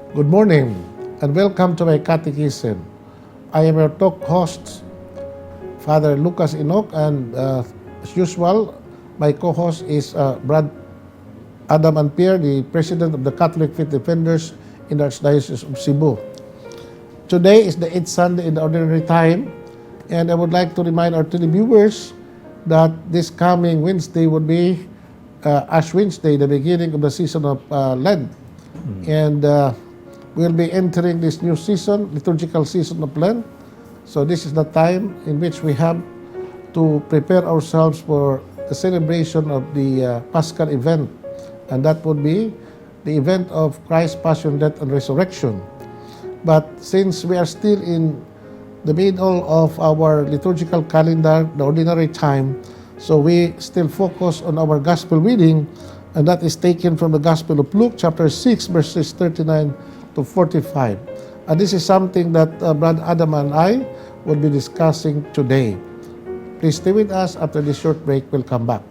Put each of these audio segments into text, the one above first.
Good morning and welcome to my catechism. I am your talk host, Father Lucas Enoch, and as usual, my co-host is Brad Adam Anpier, the President of the Catholic Faith Defenders in the Archdiocese of Cebu. Today is the eighth Sunday in the Ordinary Time, and I would like to remind our televiewers that this coming Wednesday would be Ash Wednesday, the beginning of the season of Lent. And we'll be entering this new season, liturgical season of Lent. So this is the time in which we have to prepare ourselves for the celebration of the Paschal event. And that would be the event of Christ's passion, death, and resurrection. But since we are still in the middle of our liturgical calendar, the Ordinary Time, so we still focus on our gospel reading, and that is taken from the Gospel of Luke, chapter 6, verses 39 to 45. And this is something that Brother Adam and I will be discussing today. Please stay with us. After this short break, we'll come back.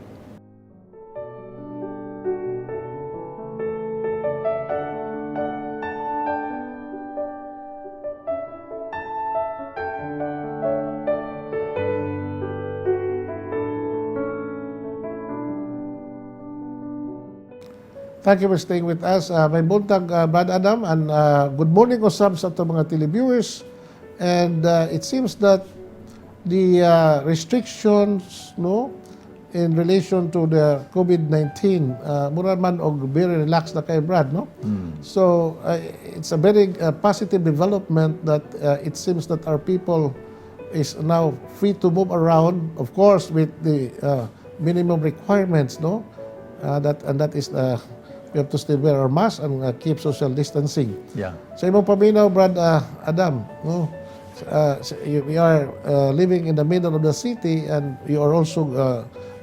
Thank you for staying with us. Maayong buntag, Brad Adam, and good morning usab sa atong mga televiewers. And it seems that the restrictions, no, in relation to the COVID-19, mura man og very relaxed na kay, Brad, no? So it's a very positive development that it seems that our people is now free to move around, of course, with the minimum requirements, no? That is we have to still wear our mask and keep social distancing. Sa imong paminaw, Brad Adam, no? We are living in the middle of the city and you are also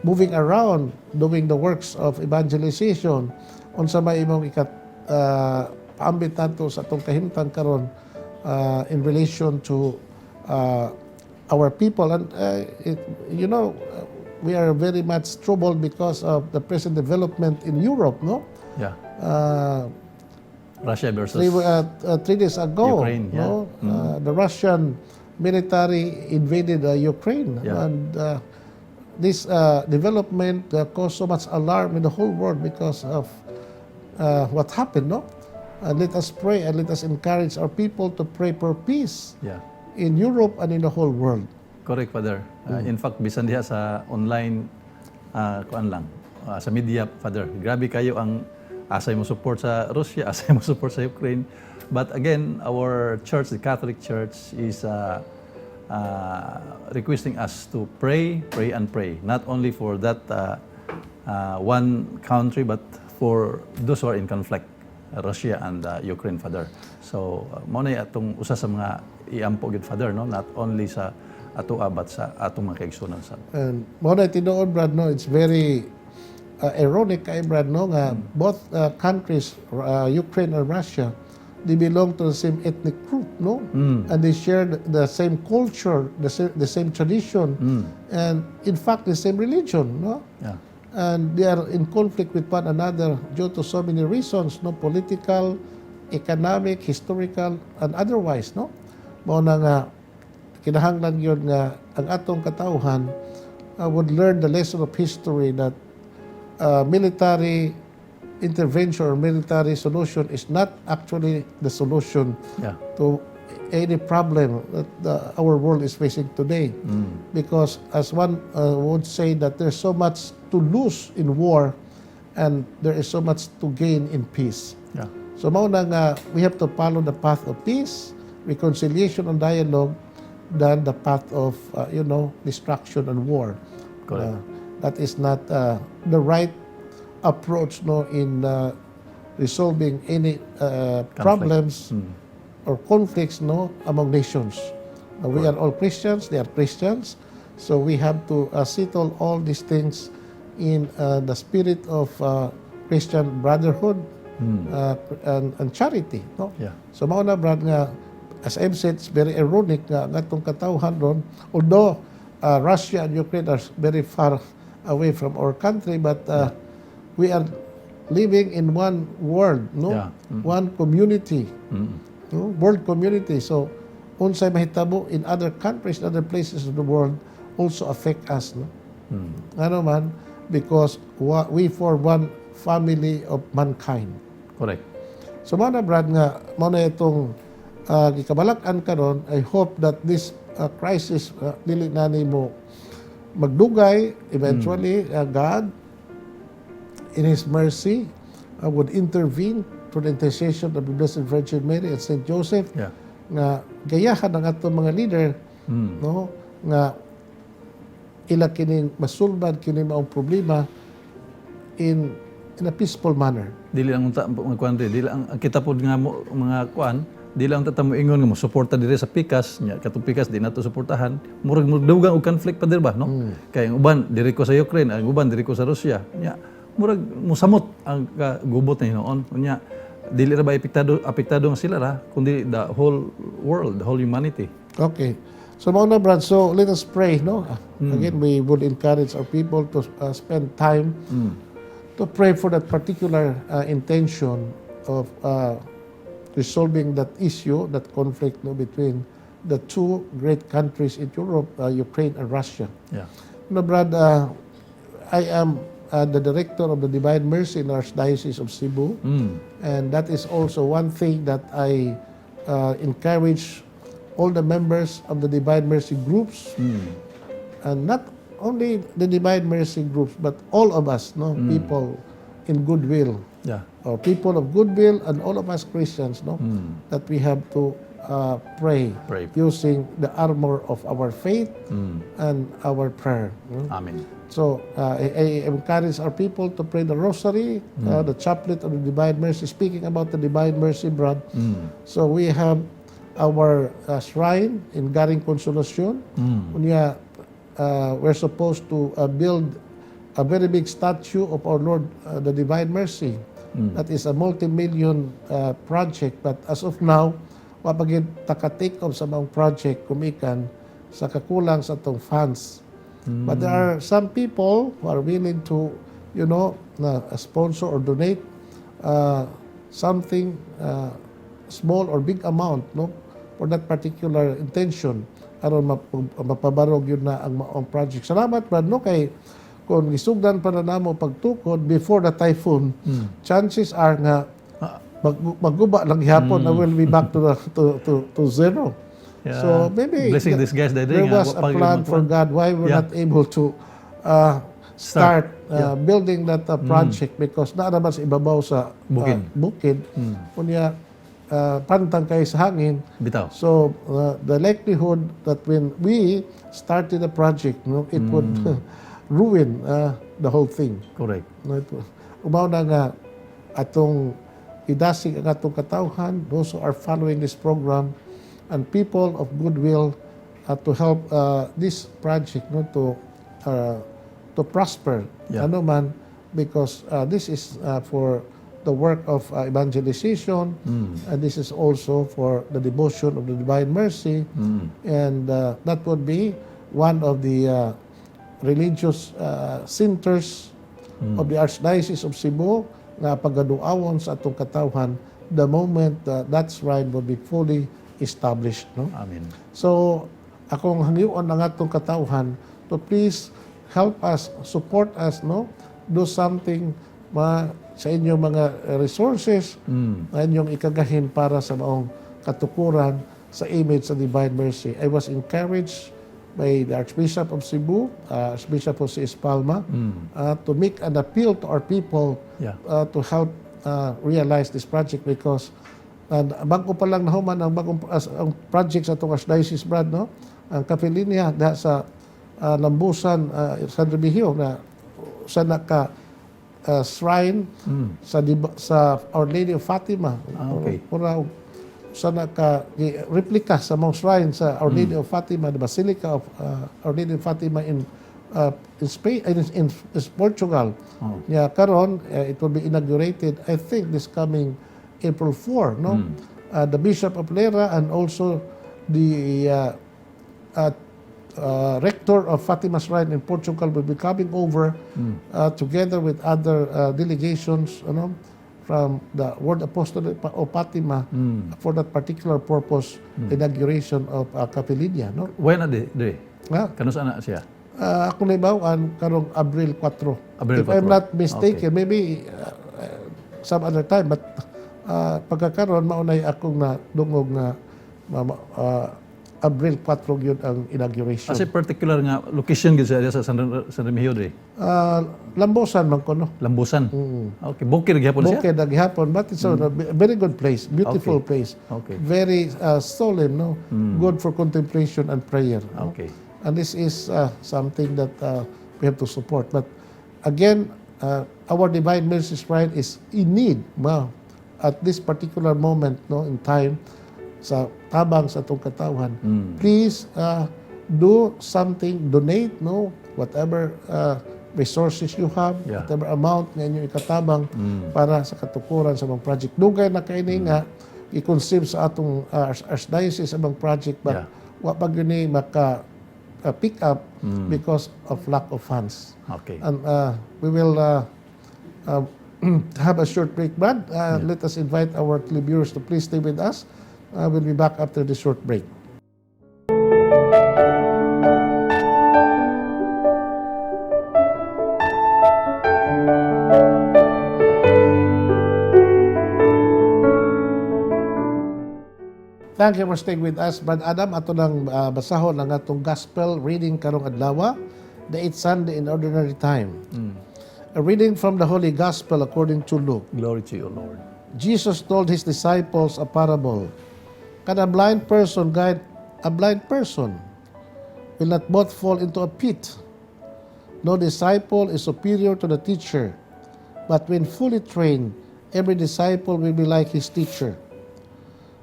moving around doing the works of evangelization. Unsa may imong ikat paambit nato sa atong kahimtang karon in relation to our people? And it, you know we are very much troubled because of the present development in Europe, no? Yeah. Russia versus 3 days ago, Ukraine, yeah. no, the Russian military invaded Ukraine, and this development caused so much alarm in the whole world because of what happened, no? And let us pray and let us encourage our people to pray for peace in Europe and in the whole world. Correct, Father. In fact, bisan diha sa online, kuan lang, sa media, Father, grabe kayo ang asay mo support sa Russia, asay mo support sa Ukraine. But again, our church, the Catholic Church, is requesting us to pray, pray, and pray. Not only for that one country, but for those who are in conflict, Russia and Ukraine, Father. So, mao na atong usa sa mga iampo gyud, Father, no? Not only sa atoa but sa atong mga kaigsuonan sa. And mao na tinuod, Brad, no, it's very ironic kay, Brad, no, nga both countries, Ukraine and Russia, they belong to the same ethnic group, no? And they share the same culture, the same tradition, and in fact the same religion, no? Yeah. And they are in conflict with one another due to so many reasons, no, political, economic, historical, and otherwise, no? Mao na nga kinahanglan gyud nga ang atong katawhan would learn the lesson of history that military intervention or military solution is not actually the solution to any problem that our world is facing today. Because as one would say that there's so much to lose in war and there is so much to gain in peace. So mao na nga we have to follow the path of peace, reconciliation and dialogue than the path of destruction and war. Correct. That is not the right approach, no, in resolving any problems or conflicts, no, among nations. We are all Christians, they are Christians, so we have to settle all these things in the spirit of Christian brotherhood and charity, no? Yeah. So mao na, Brad, nga as I've said, it's very ironic nga ang atong katawhan ron, although Russia and Ukraine are very far away from our country, but we are living in one world, no? Yeah. One community, no? World community. So, unsay mahitabo in other countries, in other places of the world also affect us, no? Ano man, because we form one family of mankind. Correct. So mao na, Brad, nga mao na itong gikabalak-an karon. I hope that this crisis dili na nimo magdugay. Eventually, God in His mercy would intervene through the intercession of the Blessed Virgin Mary and Saint Joseph nga gayahan ang atong mga leader, no, nga ila kining masulbad kini maong problema in a peaceful manner. Dili lang unta mga kuan dili ang kita pod nga mo, mga kuan, dili lang ta mo ingon nga mo suporta diri sa pikas nya katong pikas di nato suportahan, murag dugang og conflict pa diri ba, no? Kay ang uban diri ko sa Ukraine, ang uban diri ko sa Russia, nya murag musamot ang gubot na hinuon. Unya dili ra ba apektado apektado nga sila ra kundi the whole world, the whole humanity. Okay. So, mao na, Brad, so let us pray, no? Again, we would encourage our people to spend time to pray for that particular intention of resolving that issue, that conflict, no, between the two great countries in Europe, Ukraine and Russia. No, Brad, I am the director of the Divine Mercy in Archdiocese of Cebu. And that is also one thing that I encourage all the members of the Divine Mercy groups, and not only the Divine Mercy groups, but all of us, no, people in goodwill, or people of goodwill, and all of us Christians, no, that we have to pray, Pray. Using the armor of our faith and our prayer, no? Amen. So I encourage our people to pray the Rosary, the Chaplet of the Divine Mercy. Speaking about the Divine Mercy, Brad, so we have our shrine in Garing Consolacion. Unya, we're supposed to build a very big statue of our Lord, the Divine Mercy. That is a multi-million project. But as of now, wa pa gyud ta ka-take off sa maong project kumikan sa kakulang sa atong funds. But there are some people who are willing to na sponsor or donate something small or big amount, no, for that particular intention aron mapabarog gyud na ang maong project. Salamat, Brad, no, kay kung gisugdan pa na namo pagtukod before the typhoon, chances are nga magguba lang gihapon na will be back to the, to zero. So maybe Blessing in disguise dahil there nga, was a wa pa gyud plan for God why we're not able to start building that project because naa naman sa ibabaw sa Bukid. Bukid. Unya pantang kay sa hangin. Bitaw. So the likelihood that when we started the project, no, it would ruin the whole thing. Correct. No, mao na nga atong idasig ang atong katawhan, those who are following this program, and people of goodwill to help this project, no, to prosper. Ano man, because this is for the work of evangelization, and this is also for the devotion of the Divine Mercy, and that would be one of the religious centers of the Archdiocese of Cebu nga pagaduawon sa atong katawhan the moment that shrine will be fully established, no? Amen. So akong hangyoon ang atong katawhan to please help us, support us, no, do something ma sa inyong mga resources na inyong ikagahin para sa maong katukuran sa image sa Divine Mercy. I was encouraged by the Archbishop of Cebu, Archbishop Jose Espalma, to make an appeal to our people to help realize this project because bago pa lang nahuman ang bagong ang project sa atong Archdiocese, Brad, no, ang Kapelinia da sa Lambusan, San Remigio na sa naka shrine sa Our Lady of Fatima. Mura sa naka replica sa mga shrine sa Our Lady of Fatima, the Basilica of Our Lady of Fatima in Spain, in Portugal. Yeah, karon it will be inaugurated, I think, this coming April 4, no? The Bishop of Lera and also the rector of Fatima Shrine in Portugal will be coming over together with other delegations, ano, from the World Apostolate of Fatima for that particular purpose, inauguration of Capelinha, no? When na di? Di. Ah, Kanus-a na siya? Ako nahibaw-an karong Abril 4. Abril If I'm 4. not mistaken, maybe some other time, but pagkakaron mao nay akong nadungog nga Abril 4 gyud ang inauguration. Asa particular nga location gyud siya sa San Remigio diri? Lambosan man kono. Lambusan. Okay, bukid gihapon siya. Bukid gihapon, but it's a very good place, beautiful place. Very solemn, no? Good for contemplation and prayer, no? And this is something that we have to support. But again, our Divine Mercy Shrine is in need, wow, at this particular moment, no, in time sa tabang sa atong katawhan. Please do something, donate, no, whatever resources you have, whatever amount nga inyong ikatabang para sa katukuran sa mga project. Dugay na kay ni nga i-conceive sa atong archdiocese ang mga project, but wa pa gyud ni maka pick up because of lack of funds. And we will have a short break, Brad. Let us invite our televiewers to please stay with us. We'll be back after this short break. Thank you for staying with us. Brad Adam, ato nang basahon ang atong gospel reading karong adlaw, the eighth Sunday in Ordinary Time. A reading from the Holy Gospel according to Luke. Glory to you, Lord. Jesus told his disciples a parable. "Can a blind person guide a blind person? Will not both fall into a pit? No disciple is superior to the teacher, but when fully trained, every disciple will be like his teacher.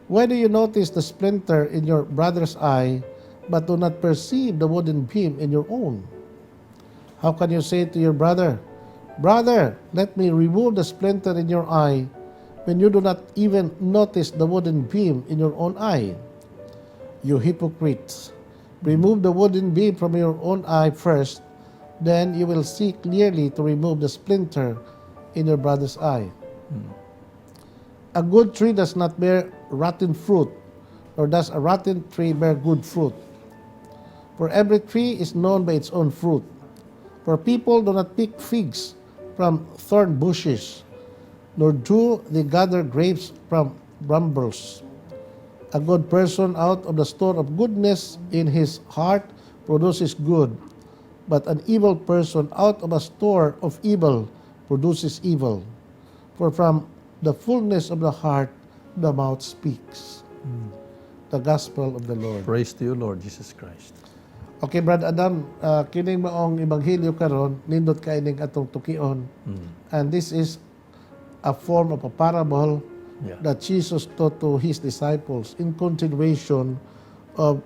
Why do you notice the splinter in your brother's eye, but do not perceive the wooden beam in your own? How can you say to your brother, 'Brother, let me remove the splinter in your eye,' when you do not even notice the wooden beam in your own eye? You hypocrites! Remove the wooden beam from your own eye first, then you will see clearly to remove the splinter in your brother's eye. A good tree does not bear rotten fruit, nor does a rotten tree bear good fruit. For every tree is known by its own fruit. For people do not pick figs from thorn bushes, nor do they gather grapes from brambles. A good person out of the store of goodness in his heart produces good, but an evil person out of a store of evil produces evil. For from the fullness of the heart, the mouth speaks." The Gospel of the Lord. Praise to you, Lord Jesus Christ. Okay, Brad Adam, kining maong ebanghelyo karon, nindot kay ning atong tukion. And this is a form of a parable that Jesus taught to his disciples in continuation of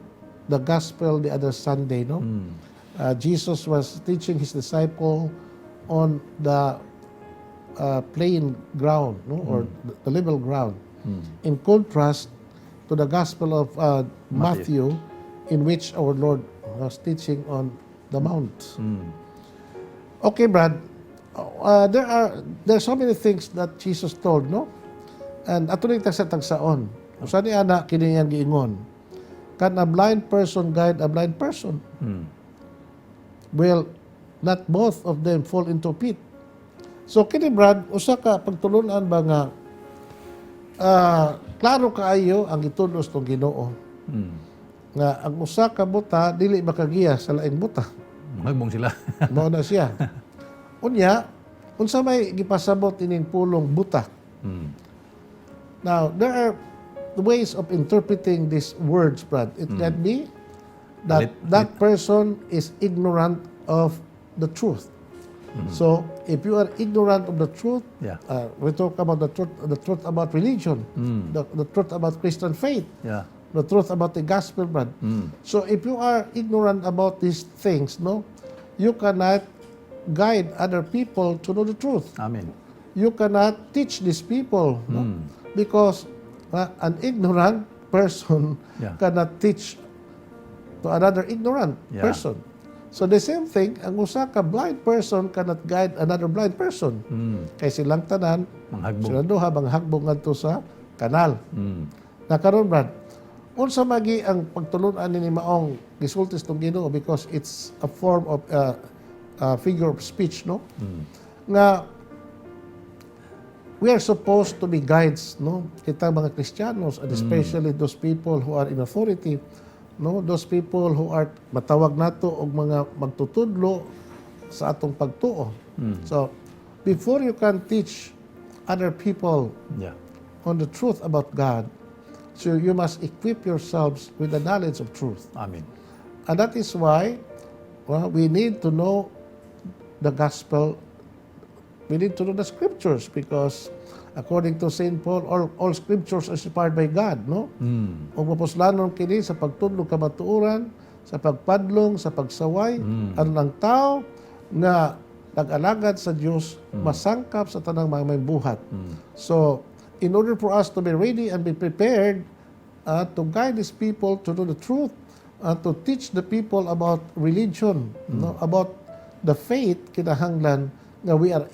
the gospel the other Sunday, no? Jesus was teaching his disciple on the plain ground, no, or the level ground. In contrast to the Gospel of Matthew, in which our Lord was teaching on the mount. Okay, Brad. There are so many things that Jesus told, no? And ato ning tagsa-tagsaon. Usa ni ana kini iyang giingon: "Can a blind person guide a blind person? Will not both of them fall into a pit?" So kini, Brad, usa ka pagtulunan ba nga klaro kaayo ang gitulos tong Ginoo nga ang usa ka buta dili makagiya sa laing buta. Magbong sila. Mao na siya. Unya, unsa may gipasabot ining pulong buta? Now, there are ways of interpreting these words, Brad. It can be that that person is ignorant of the truth. So, if you are ignorant of the truth, we talk about the truth about religion, the truth about Christian faith, the truth about the gospel, Brad. So, if you are ignorant about these things, no, you cannot guide other people to know the truth. Amen. You cannot teach these people, no? Because an ignorant person cannot teach to another ignorant person. So the same thing, ang usa ka blind person cannot guide another blind person. Kay silang tanan, Manghagbong. sila duha manghagbong ngadto sa kanal. Na karon, Brad, unsa magi ang pagtulunan ni maong gisulti atong Ginoo, because it's a form of figure of speech, no? Nga we are supposed to be guides, no? Kita mga Kristiyanos and especially those people who are in authority, no? Those people who are matawag nato og mga magtutudlo sa atong pagtuo. So, before you can teach other people on the truth about God, so you must equip yourselves with the knowledge of truth. Amen. And that is why, well, we need to know the gospel. We need to know the scriptures because, according to St. Paul, all scriptures are inspired by God, no? Ug mapuslanon kini sa pagtudlo kamatuoran, sa pagpadlong, sa pagsaway, aron ang tao nga nag-alagad sa Dios masangkap sa tanang mga may buhat. So, in order for us to be ready and be prepared to guide these people to know the truth, to teach the people about religion, no, about the faith, kinahanglan nga we are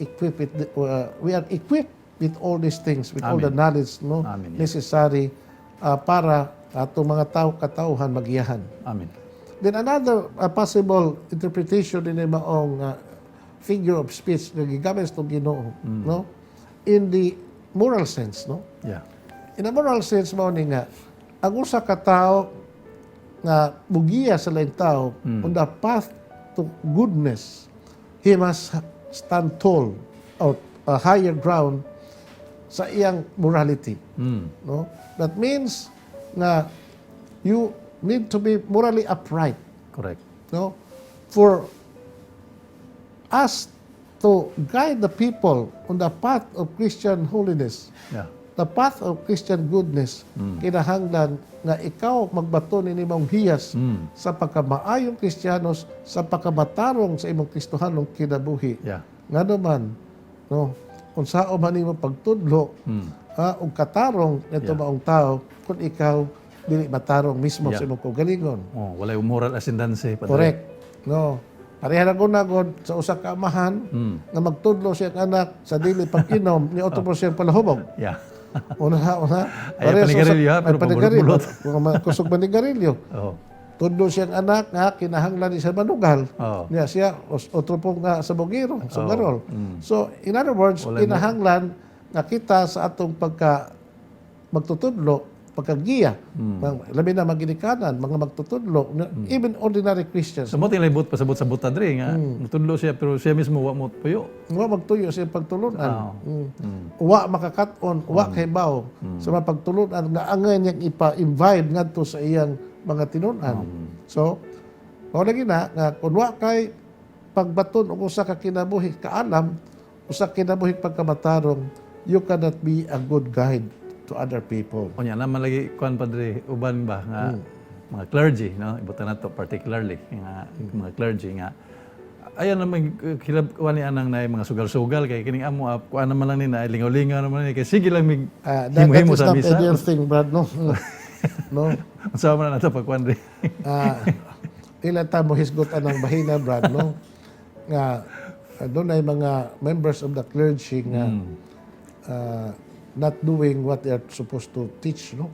equipped with all these things, with all the Amen. Knowledge, no, Amen, yeah. necessary para atong mga tao katauhan magiyahan. Amen. Then another possible interpretation din maong figure of speech nga gigamit sa Ginoo, no? In the moral sense, no? In a moral sense, mao ni nga ang usa ka tawo nga mugiya sa laing tao on the path to goodness, he must stand tall or a higher ground sa iyang morality. No? That means nga you need to be morally upright, Correct. no? For us to guide the people on the path of Christian holiness, the path of Christian goodness, kinahanglan nga ikaw magbaton ini imong hiyas sa pagkamaayong Kristiyanos, sa pagkamatarong sa imong Kristohanong kinabuhi. Ngano man, no, unsaon man nimo pagtudlo og katarong nito maong tao kung ikaw dili matarong mismo sa imong kaugalingon? Oh, walay moral ascendancy, Padre. Correct. No. Pareha na gud sa usa ka amahan nga magtudlo siyang anak sa dili pag-inom ni otro po siyang palahubog. Una, una. Ayaw Pareha sa panigarilyo, ha? Ay, Pero panigarilyo. pabulot-bulot. Kung kusog manigarilyo. Tudlo siyang anak nga kinahanglan ni siya manugal. Niya siya otro po nga sa bugiro, sa garol. So in other words, Walay kinahanglan nga kita sa atong pagka magtutudlo, pagkagiya, labi na maginikanan, mga magtutudlo, even ordinary Christians, Sa mo tinalibot pasabot sa buta dre nga mutudlo siya pero siya mismo wa mo puyo. Wa magtuyo sa iyang pagtulunan. Wa makakat-on, wa kahibaw sa mga pagtulunan nga angay niyang ipa-imbibe ngadto sa iyang mga tinun-an. So, mao lagi na nga kung wa kay pagbaton og usa ka kinabuhi kaalam, usa ka kinabuhi pagkamatarong, you cannot be a good guide to other people. Unya naman lagi kuan, Padre, uban ba nga mga clergy, no, ibutan nato particularly nga mga clergy nga ayan naman kilab kuan ni anang naay mga sugal-sugal kay kining amo kuan naman lang ni na lingaw-lingaw naman ni kay sige lang mig That himo-himo is sa not misa. ideal thing, Brad, no? No? Unsa man na nato pag kuan dre? Ila ta mo hisgot anang bahina, Brad, no? Nga doon ay mga members of the clergy nga not doing what they are supposed to teach, no?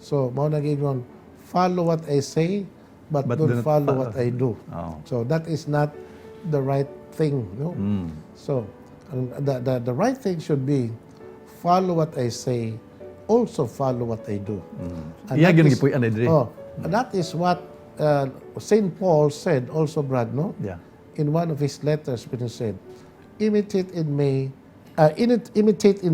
So, mao na giingon, "Follow what I say, but But don't do not follow what I do." So, that is not the right thing, no? So, the right thing should be, "Follow what I say, also follow what I do." And Iya that gyud gipuy-an dre. Oh, and that is what St. Paul said also, Brad, no? Yeah. In one of his letters, when he said, "Imitate in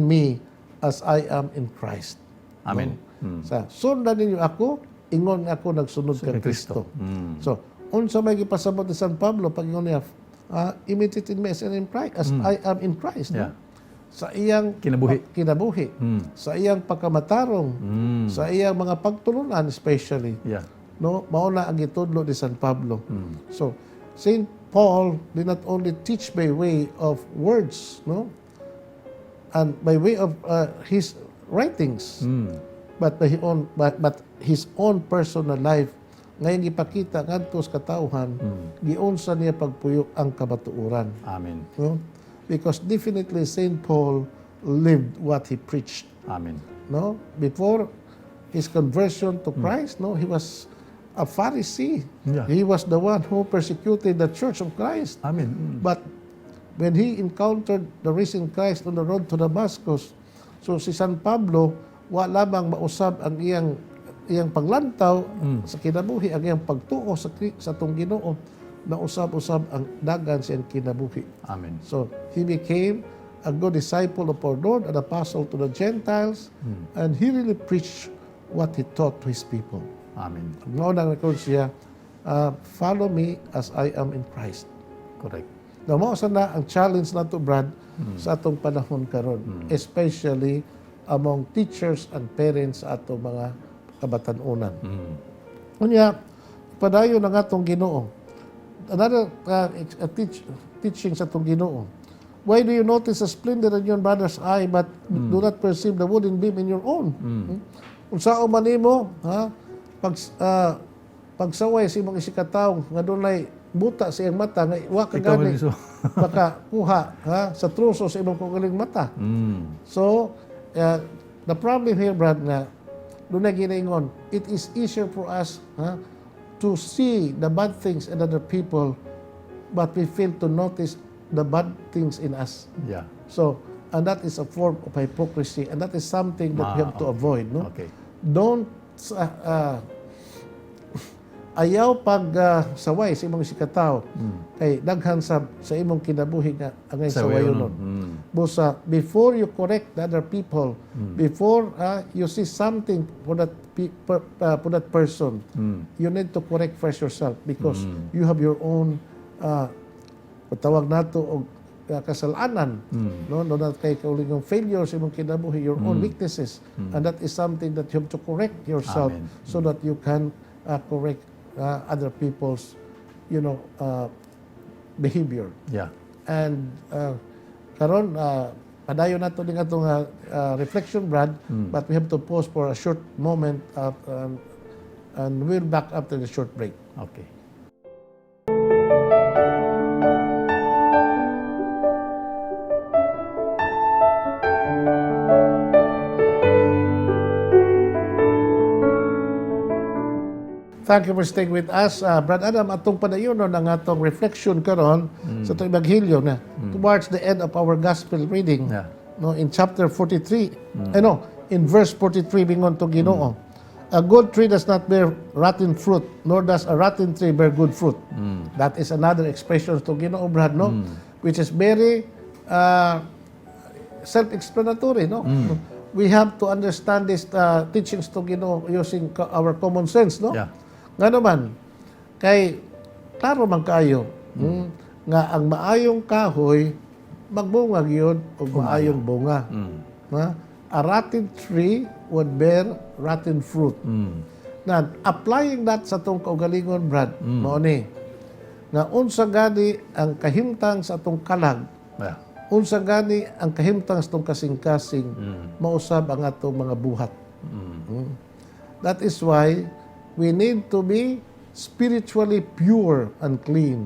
me as I am in Christ." Amen. Sa sundan ninyo ako, ingon nga ako nagsunod kay Kay Kristo. Kristo. So, unsa may gipasabot ni San Pablo pag ingon niya, "Imitate in me as I am in Christ," as I am in Christ, no? Sa iyang Kinabuhi. Kinabuhi, sa iyang pagkamatarong, sa iyang mga pagtulunan especially. No, mao na ang gitudlo ni San Pablo. So, Saint Paul did not only teach by way of words, no? And by way of his writings, but by his own personal life Ngayon gipakita ngadto sa katawhan, giunsa niya pagpuyo ang kamatuoran. Amen. No? Because definitely Saint Paul lived what he preached. Amen. No? Before his conversion to Christ, no, he was a Pharisee. He was the one who persecuted the Church of Christ. Amen. But when he encountered the risen Christ on the road to Damascus, so si San Pablo, wa lamang mausab ang iyang paglantaw sa kinabuhi, ang iyang pagtuo sa atong Ginoo, nausab-usab ang dagan sa iyang kinabuhi. Amen. So he became a good disciple of our Lord, an apostle to the Gentiles, and he really preached what he taught to his people. Amen. Mao nang record siya, "Follow me as I am in Christ." Correct. Now, mao sa na ang challenge nato, Brad, sa atong panahon karon, especially among teachers and parents sa atong mga kabatan-onan. Unya, padayon ang atong Ginoo. Another teaching sa atong Ginoo. "Why do you notice a splinter in your brother's eye but do not perceive the wooden beam in your own?" Unsaon man nimo, ha? Pagsaway sa imong isigkatawo nga dunay buta sa iyang mata nga wa ka Ikaw gani man makakuha, ha, sa truso sa imong kaugalingong mata. So, the problem here, Brad, nga, dunay ginaingon, it is easier for us, ha, to see the bad things in other people, but we fail to notice the bad things in us. So, and that is a form of hypocrisy, and that is something that we have to avoid. No? Okay. Don't, ayaw pag saway sa imong isigkatawo kay daghan sa imong kinabuhi nga angay sawayonon. Busa before you correct the other people, before you see something for that person, you need to correct first yourself because you have your own tawag nato og kasalanan, no, na kay kaugalingong failures sa imong kinabuhi, your own weaknesses, and that is something that you have to correct yourself Amen. So that you can correct other people's behavior. And karon padayon nato ning atong reflection, Brad, but we have to pause for a short moment and we'll back after the short break. Okay. Thank you for staying with us. Brad Adam, atong padayonon ang atong reflection karon sa atong ebanghelyo na towards the end of our gospel reading. No, in chapter 43, ano, in verse 43, bingon to Ginoo, "A good tree does not bear rotten fruit, nor does a rotten tree bear good fruit." That is another expression to Ginoo, Brad, no? Which is very self-explanatory, no? We have to understand these teachings to Ginoo using our common sense, no? Yeah. Nga naman, kay klaro man kayo nga ang maayong kahoy magbunga gyud og maayong bunga. Ha? A rotten tree would bear rotten fruit. Na applying that sa atong kaugalingon, Brad, mao ni nga unsa gani ang kahimtang sa atong kalag, unsa gani ang kahimtang sa atong kasing-kasing, mausab ang atong mga buhat. That is why we need to be spiritually pure and clean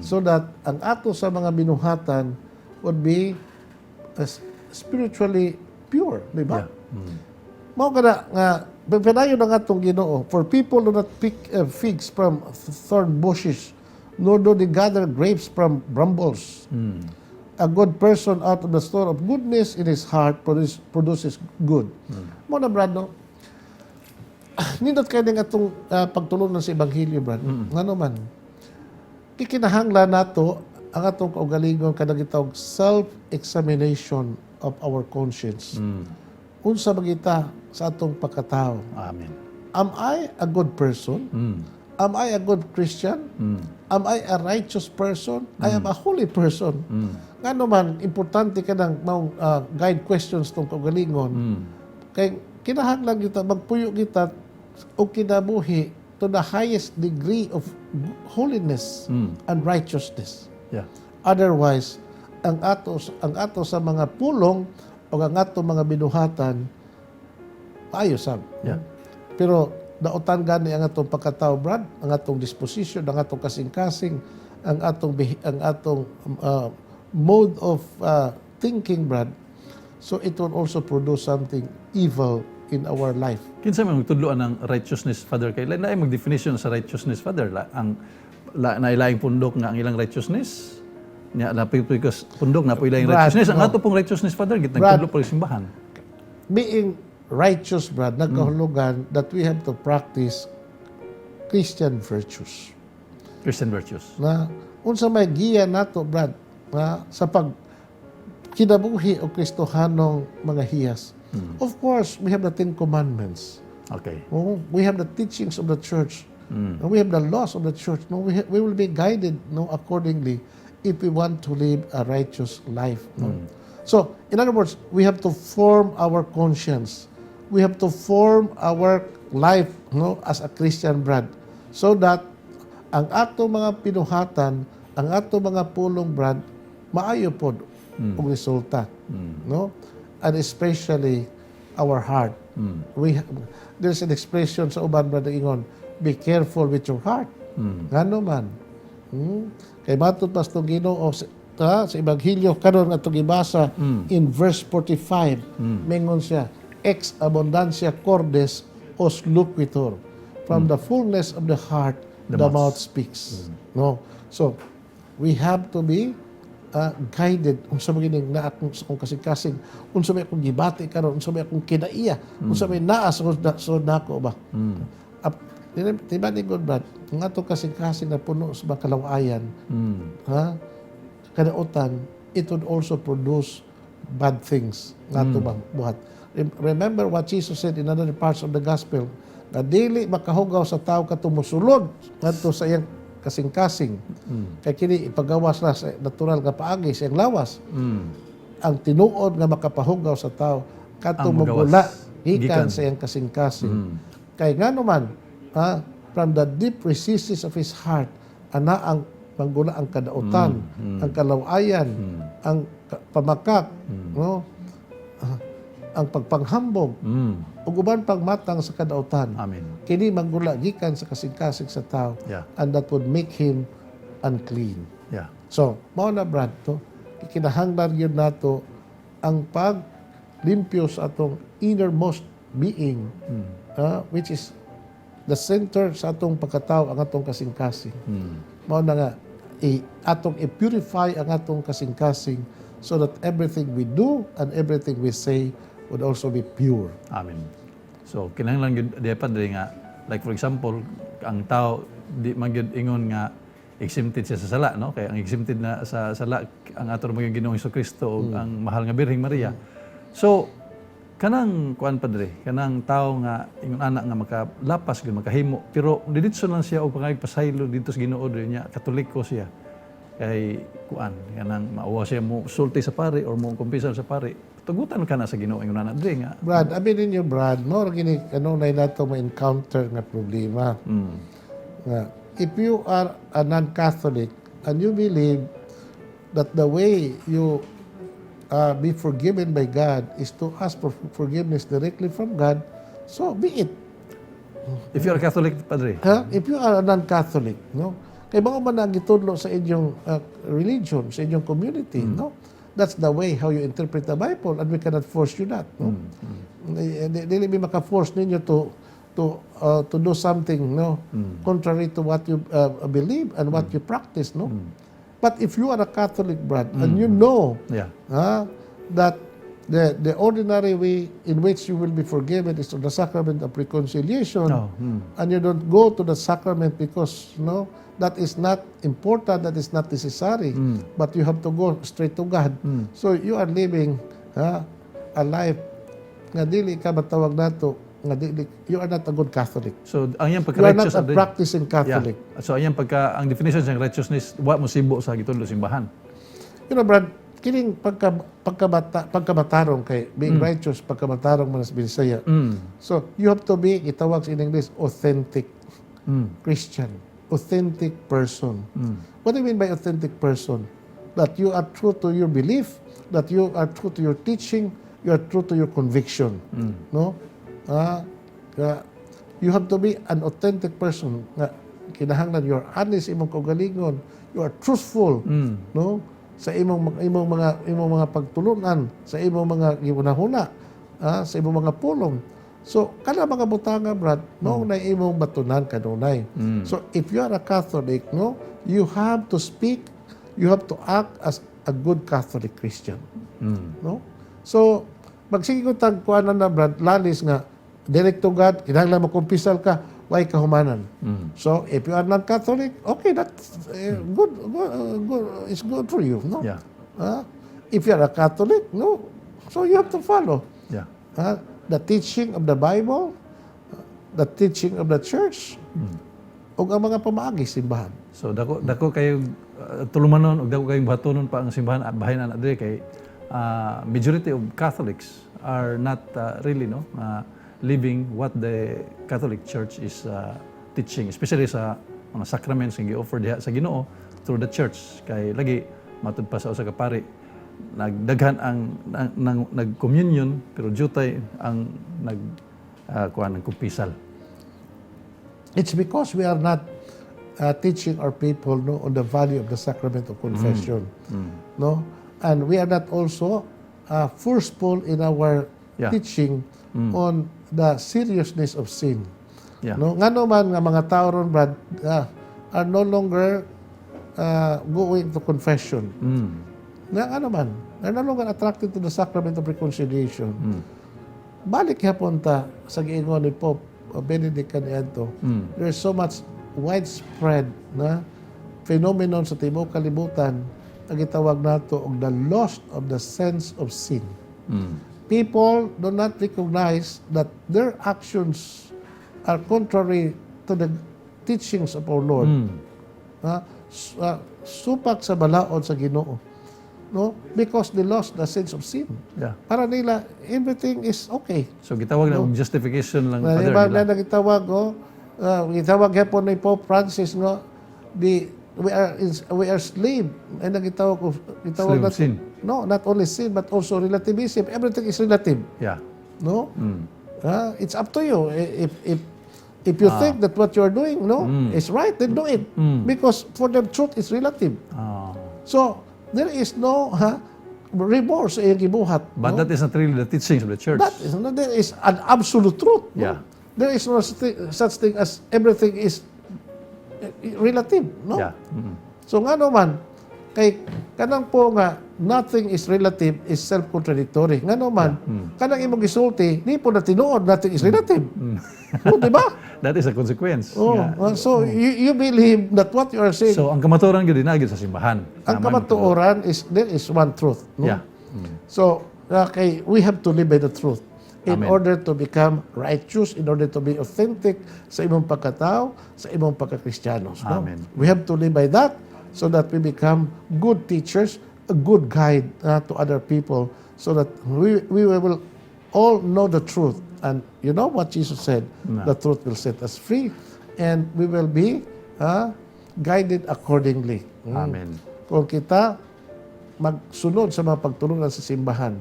so that ang ato sa mga binuhatan would be spiritually pure, di ba? Yeah. Mao kana nga padayon ang atong Ginoo, "For people do not pick figs from thorn bushes, nor do they gather grapes from brambles. A good person out of the store of goodness in his heart produces good." Mao na, Brad, no? Nindot kay ning atong pagtulunan sa ebanghelyo, Brad. Ngano man? Kikinahanglan nato ang atong kaugalingon kanang gitawag self-examination of our conscience. Unsa ba kita sa atong pagkatao? Amen. Am I a good person? Am I a good Christian? Am I a righteous person? I am a holy person. Ngano man, importante kanang maong guide questions tong kaugalingon. Kay kinahanglan kita magpuyo kita og kinabuhi to the highest degree of holiness and righteousness. Otherwise, ang ato sa mga pulong o ang ato mga binuhatan, maayo sab. Pero Dautan gani ang atong pagkatao, Brad, ang atong disposition, ang atong kasing-kasing, ang atong mode of thinking, Brad. So it will also produce something evil in our life. Kinsa man magtudloan ng righteousness, Father? Kay lain mag-definition sa righteousness, Father. La, ang la, nailaing pundok nga ang ilang righteousness. Nya lapit because pundok na po ilang Brad, righteousness. Ang no. ato pong righteousness, Father, git Brad. nagtudlo po sa simbahan. Being righteous, Brad, nagkahulugan that we have to practice Christian virtues. Christian virtues. Na unsa may giya nato, Brad, na sa pag kinabuhi o Kristohanong mga hiyas. Of course, we have the Ten Commandments. Oh, we have the teachings of the church. And we have the laws of the church. No, we will be guided, no, accordingly if we want to live a righteous life. No? So, in other words, we have to form our conscience. We have to form our life, no, as a Christian, Brad, so that ang ato mga pinuhatan, ang ato mga pulong, Brad, maayo pod og resulta. No? And especially our heart. We there's an expression sa uban, Brad, na ingon, "Be careful with your heart." Ngano man? Kay matod pa sa Ginoo sa Ebanghelyo karon atong gibasa in verse 45, mingon siya, "Ex abundantia cordis os loquitur." From the fullness of the heart, the mouth speaks. No? So, we have to be guided unsa man gining naa akong sa akong kasing-kasing, unsa may akong gibati karon, unsa may akong kinaiya, unsa may naa sa nako ba. Di ba ni good, Brad, ang atong kasing-kasing na puno sa mga kalawayan, ha, kadautan, it would also produce bad things nga ato bang buhat. Remember what Jesus said in other parts of the gospel, nga dili makahugaw sa tao katong mosulod ngadto sa iyang kasing-kasing. Kay kini ipagawas na sa natural nga paagi sa iyang lawas. Ang tinuod nga makapahugaw sa tao katong Ang mogawas. Mogula gikan Gikan. Sa iyang kasing-kasing. Kay ngano man, ha, from the deep recesses of his heart ana ang manggula ang kadautan, ang kalawayan, ang pamakak, no? Ah, ang pagpanghambog, ug uban pang matang sa kadautan. Amen. Kini manggula gikan sa kasing-kasing sa tao and that would make him unclean. So, mao na, Brad, to, kinahanglan gyud nato ang paglimpyo sa atong innermost being, which is the center sa atong pagkatao, ang atong kasing-kasing. Mao na nga atong i-purify ang atong kasing-kasing so that everything we do and everything we say would also be pure. Amen. So kinahanglan gyud di Padre nga, like for example, ang tao di man gyud ingon nga exempted siya sa sala, no? Kay ang exempted na sa sala ang ato mga Ginoong Kristo ug ang mahal nga Birheng Maria. So kanang kuan, Padre, kanang tao nga ingon ana nga makalapas gyud, makahimo, pero diditso lang siya og pangayog pasaylo dito sa Ginoo diri niya, Katoliko siya, kay kuan kanang mauwa siya mo sulti sa pari or mo kumpisal sa pari, tugutan ka na sa Ginoo ingon ana diri nga? Brad, abi ninyo, Brad, mao ra gini kanang nay nato ma-encounter nga problema. Nga, if you are a non-Catholic and you believe that the way you be forgiven by God is to ask for forgiveness directly from God, so be it. If you're a Catholic, Padre? Ha? If you are a non-Catholic, no? Kay mao man ang gitudlo sa inyong religion, sa inyong community, no? That's the way how you interpret the Bible and we cannot force you that, no? Dili mi maka-force ninyo to do something, no, contrary to what you believe and what you practice, no? But if you are a Catholic, Brad, and you know that the ordinary way in which you will be forgiven is through the sacrament of reconciliation, and you don't go to the sacrament because, no, that is not important, that is not necessary, but you have to go straight to God. So you are living a life nga dili ka matawag nato nga dili, you are not a good Catholic. So ang iyang You are not pagka-righteous a Padre. Practicing Catholic. Yeah. So ang iyang pagka ang definition sa righteousness, wa mo sibo sa gitudlo simbahan. Brad, kining pagka pagkabata pagkamatarong kay being righteous, pagkamatarong man sa Bisaya. So you have to be, gitawag in English, authentic Christian, authentic person. What do you mean by authentic person? That you are true to your belief, that you are true to your teaching, you are true to your conviction. No? Ah, You have to be an authentic person nga kinahanglan you are honest imong kaugalingon, you are truthful, no? Sa imong mga pagtulunan, sa imong mga gihunahuna, sa imong mga pulong. So, kana mga butanga, Brad, mao na imong batunan kanunay. So, if you are a Catholic, no, you have to speak, you have to act as a good Catholic Christian. No? So, magsige ko tag kuanan na, Brad, lalis nga direct to God, kinahanglan mo kumpisal ka, way kahumanan. So, if you are not Catholic, okay, that's good, good, good, it's good for you, no? Yeah. If you are a Catholic, no, so you have to follow the teaching of the Bible, the teaching of the Church, ug ang mga pamaagi simbahan. So dako kayo tulumanon ug dako kayong batunon pa ang simbahan, bahin ana diri kay majority of Catholics are not really, no, living what the Catholic Church is teaching, especially sa mga sacraments nga gi-offer diha sa Ginoo through the church. Kay lagi matud pa sa usa ka pari, nagdaghan ang nag-communion pero jutay ang nag kuan ng kumpisal. It's because we are not teaching our people, no, on the value of the sacrament of confession. No? And we are not also forceful in our teaching on the seriousness of sin. No? Ngano man nga mga tao ron, Brad, are no longer going to confession. Na ano man, they're no longer attracted to the sacrament of reconciliation. Balik yapon ta sa giingon ni Pope Benedict kaniadto. There's so much widespread na phenomenon sa tibuok kalibutan ang gitawag nato og the loss of the sense of sin. People do not recognize that their actions are contrary to the teachings of our Lord. Supak sa balaod sa Ginoo. No? Because they lost the sense of sin. Para nila, everything is okay. So gitawag na og justification lang, Na, Father, iba nila. Na nagitawag, oh, gitawag gyapon ni Pope Francis, no, the we are slave and nagitawag of gitawag Slave of sin. No, not only sin but also relativism. Everything is relative, no? It's up to you. If you think that what you are doing, no, is right, then do it. Because for them, truth is relative. So there is no remorse sa iyang gibuhat. But no? that is not really the teachings of the church. That is, no, there is an absolute truth. No? There is no such thing as everything is relative. No? Yeah. So ngano man, kay kanang po nga nothing is relative is self-contradictory. Ngano man, kanang imong gisulti, di po na tinuod nothing is relative. Oh, di ba? That is a consequence. Oh, so you believe that what you are saying, So ang kamatuoran gyud na gyud sa simbahan. Ang Tama. kamatuoran is there is one truth. No? Yeah. So, okay, we have to live by the truth in Amen. order to become righteous, in order to be authentic sa imong pagkatao, sa imong pagkakristiyanos. No? Amen. We have to live by that so that we become good teachers, a good guide to other people, so that we will all know the truth. And you know what Jesus said? No. The truth will set us free, and we will be guided accordingly. Amen. Kung kita magsunod sa mga pagtulunan sa simbahan.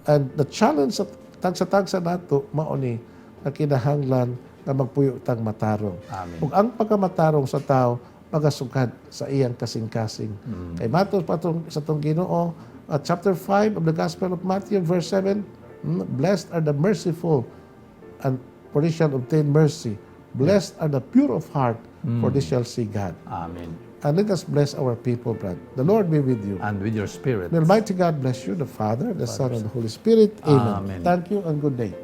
And the challenge sa tagsa-tagsa nato mao ni na kinahanglan nga magpuyo tang matarong. Amen. Ug ang pagkamatarong sa tao magasugad sa iyang kasing-kasing. Kay matud pa sa atong Ginoo, chapter 5 of the Gospel of Matthew, verse 7, "Blessed are the merciful, and for they shall obtain mercy. Blessed are the pure of heart, for they shall see God." Amen. And let us bless our people, Brad. The Lord be with you. And with your spirit. The Almighty God bless you, the Father, the Son, and the Holy Spirit. Amen. Amen. Thank you and good day.